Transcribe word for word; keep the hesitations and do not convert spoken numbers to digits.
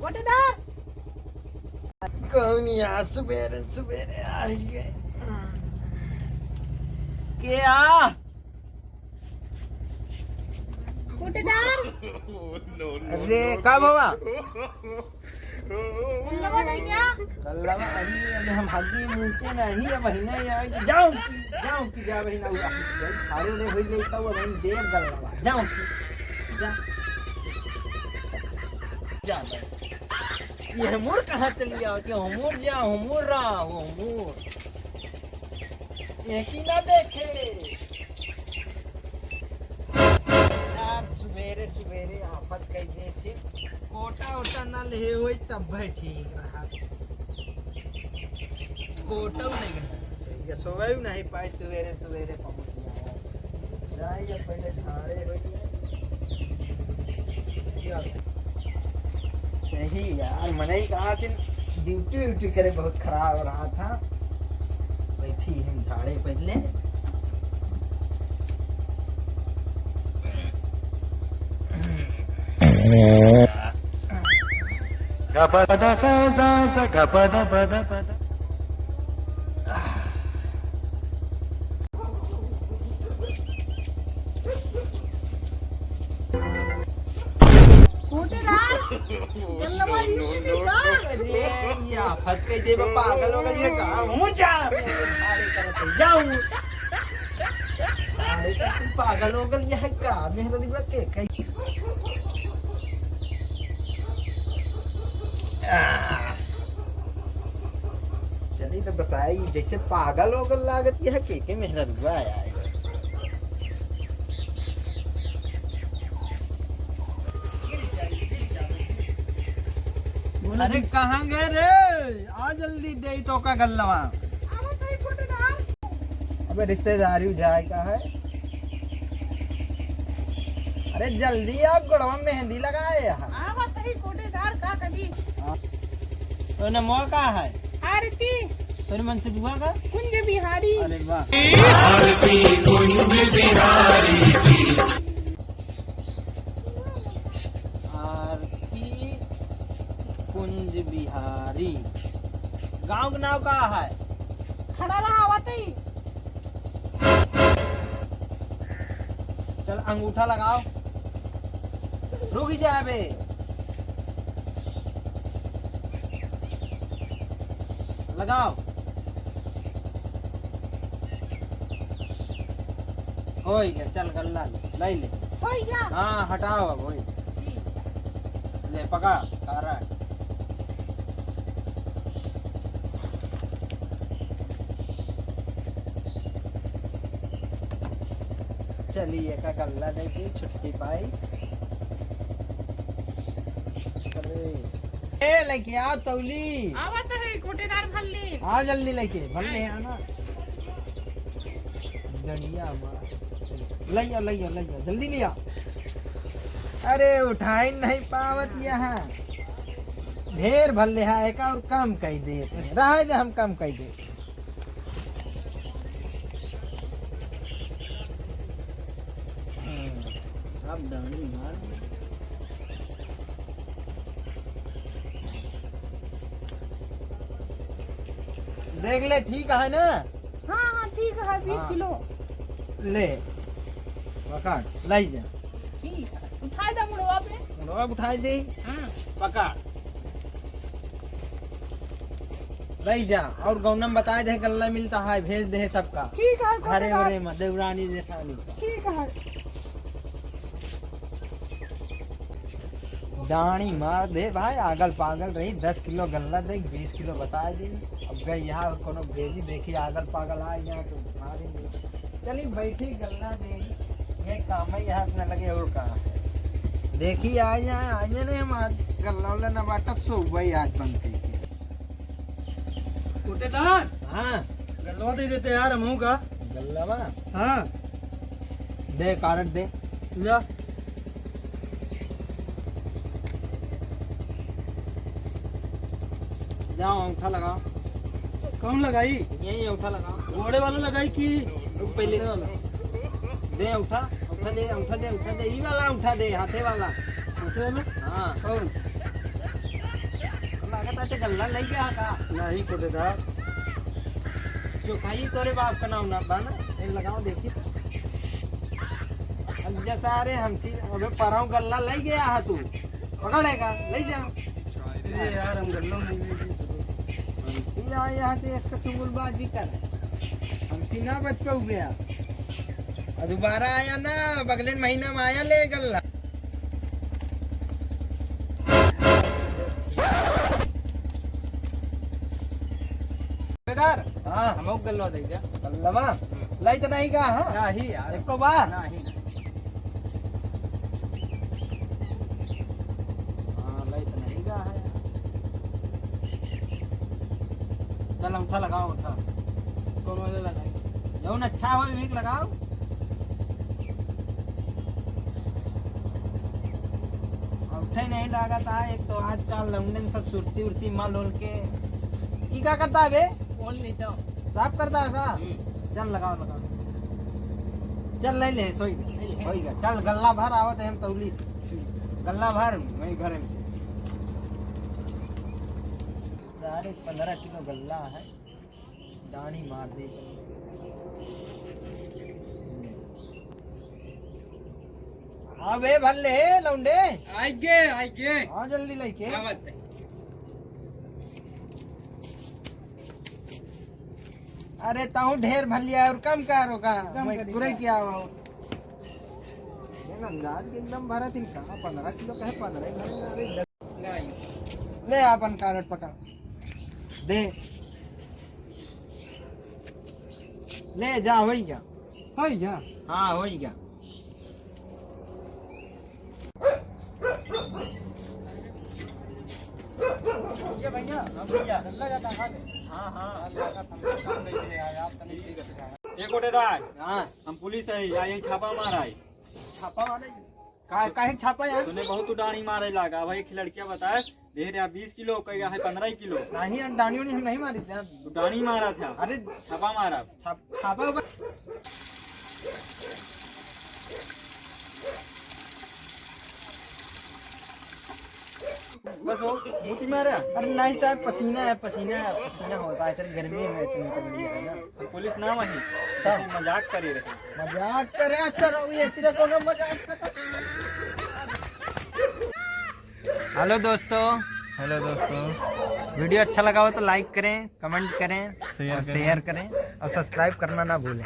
कोटेदार। कौन या सुबेरे सुबेरे आई गए? के आ? कोटेदार। अरे, का बाबा? गल्लवा नहीं क्या? गल्लवा अभी, अभी हम हड्डी मुड़ते नहीं, अब महीना ही आएगी। जाओ की, जाओ की, जा महीना हुआ। अरे, ले, भाई, ले, तो वो भाई, देर गल्लवा। जाओ की, जा। जा, जा। ये हमोर कहाँ चली आओ? कि हमोर जा, हमोर रहा, हमोर। ये की ना देखे। यार, सुबेरे सुबेरे आफत कई देथे। कोटा ओटा ना ले होई तब भाई ठीक रहा। कोटा नहीं करना। ये सोवे भी नहीं पाए, सुबेरे सुबेरे पहुँच गया। जाइए पहले झाड़े होइए। सही यार, मनई कहा दिन ड्यूटी ड्यूटी करे बहुत खराब रहा था। बैठी हम झाड़े पहले। कोटेदार, गल्लवा नहीं निकाल। अरे, ये आफत कई देबा, पागल हो गई है का? मुझे जा। अरे, करत है, जाऊं। अरे, तो तू पागल हो गई है का? मेहरा दिबा के कई। आ। चली तो बताई, जैसे पागल ओगल लागत यह के, के मेहररुआ आए। अरे कहाँ गए रे? आ जल्दी दे तो का गल्लवा। अबे रिश्तेदारी जाए का है। अरे जल्दी आओ, गोड़वा में मेहंदी लगाए यहाँ। आवत ही कोटेदार का करी। हाँ। तो नमवा का है? आरती। तोरे मन से दुआ का? कुंज बिहारी। अरे वाह। आरती कुंज बिहारी की। आरती कुंज बिहारी। गाँव के नाम का है? खड़ा रहा, आवत ही। चल, अंगूठा लगाओ। रुक जा बे। लगाओ। होई गया, चल, गल्ला ले, लाई ले। होई गया। हाँ, हटाओ अब, होई। ठीक। ले, पका, तारा। चली, एका गल्ला दे दी, छुट्टी पाई। अरे। ए, लेके आओ तौली। आवत है, कोटेदार भल्ली। आ, जल्दी लेके, भल्ले है ना। गड़िया मार। लइया, लइया, लइया, जल्दी लिया। अरे, उठाई नहीं पावत यहाँ। ढेर भल्ले है, एका और कम कई दे। रहे दे, हम कम कई दे। अब डांडी मार। देख ले, ठीक है ना? हाँ, हाँ, ठीक है, बीस हाँ। किलो। ले, पकड़, लाई जा। ठीक है, उठाए दे मुड़वा पे। मुड़वा पे उठाए दे। हाँ। पकड़। लाई जा, और गौनम बताए दे, गल्ला मिलता है, भेज दे सबका। ठीक है, घरे कोटेदार। वरे में, देवरानी जेठानी का। ठीक है। डाणी मार दे भाई, आगल पागल रही, दस किलो गल्ला दे, बीस किलो बताए दे। अब गई यहाँ कोनो भेजी, देखी आगल पागल आ यहाँ तो मारेंगे। चली बैठी गल्ला दे, ये काम है यहाँ अपना लगे और कहाँ है। देखी आ यहाँ, आ यहाँ नहीं हम आज गल्ला उल्ला ना बाटब, सो भाई आज बंद करी। कोटेदार। हाँ। गल्लवा दे देते यार, हमहू का। गल्लवा? हाँ। दे, card दे। जा। जाओ, अंगूठा लगाओ। कौन लगाई? यही अंगूठा लगाओ। गोड़े वाला लगाई कि पहले वाला? दे अंगूठा, अंगूठा दे, अंगूठा दे, अंगूठा दे, ई वाला अंगूठा दे, हाथे वाला। पूछे ना? हाँ। कौन? लागत आटे गल्ला लइ गया का? नहीं, कोटेदार। जो खाई तोरे बाप का नाम ना बा ना, ये लगाओ देखी। अब जैसा, अरे हमसी, अबे पराऊ गल्ला लइ गया है तू। पकड़ेगा, लइ जा। ए यार, हम गल्लो नहीं लेंगे। हमसी आया है तो इसका चुगलबाजी कर। हमसी ना बच पाऊ गया। और दोबारा आया ना, बगले महीना में आया ले गल्ला। बेदार, हाँ। हमहू गल्लो दे जा। गल्लवा? हम्म। लई तो नहीं गा, हाँ? नहीं यार। एको बार? नहीं, नहीं। हाँ, लई तो नहीं गा है। चल, अंगूठा लगाओ, अंगूठा। कौन वाला लगाई? जौन अच्छा हो, वीक लगाओ। अंगूठा ही नहीं लागत है, एक तो आजकल लौंडन सब सुरती उरती मल होल के। ई का करता है बे? कौन लेता हूँ? साफ करता है का? हम्म। चल, लगाओ, लगाओ। चल, ले ले, सोई। ले ले। होई गा। चल, गल्ला भर आवत है, हम तौली। गल्ला भर, वही घरे में से। सारे पन्द्रह किलो गल्ला है, डानी मार दे। हाँ बे, भर ले, लौंडे। आइगे, आइगे। हाँ, जल्दी लेके। क्या बात है? अरे, ताहू ढेर भर लिया और कम करो का? कम मैं करी पूरे का? किया हुआ हूँ। ये अंदाज के एकदम भरा दिन का, पन्द्रह किलो कहे, पन्द्रह ही भरे, अरे, दस। नहीं। ले, अपन कार्ड पकड़। दे। ले जा, होई गया। होई गया? हाँ, होई गया। ये भैया, हाँ भैया। चल जाता खा ले। हाँ, हाँ। चल जाता, हम काम नहीं किया यार, तनी ठीक है। ये कोटेदार, हाँ। हम पुलिस है, या यही छापा मारा है। छापा मारे? का, काहे छापा यार? तूने बहुत डाणी मारे लागा। भाई, एक लड़किया बताए, दे रहा बीस किलो, कह रहा है पन्द्रह किलो। नहीं यार, डाणी उणी हम नहीं मारी थे। तू डाणी मारा था। अरे छापा मारा। छाप-, छापा ऊपर। बस हो, मुती मारा। अरे नहीं साहब, पसीना है, पसीना है, पसीना होता है सर, गर्मी में इतनी तगड़ी है ना। पुलिस ना वही, तब? मजाक करे रहे। मजाक करे सर, अभी ये तेरा कोनो मजाक करे। हेलो दोस्तों, हेलो दोस्तों, वीडियो अच्छा लगा हो तो लाइक करें, कमेंट करें शेयर और करें। शेयर करें और सब्सक्राइब करना ना भूलें।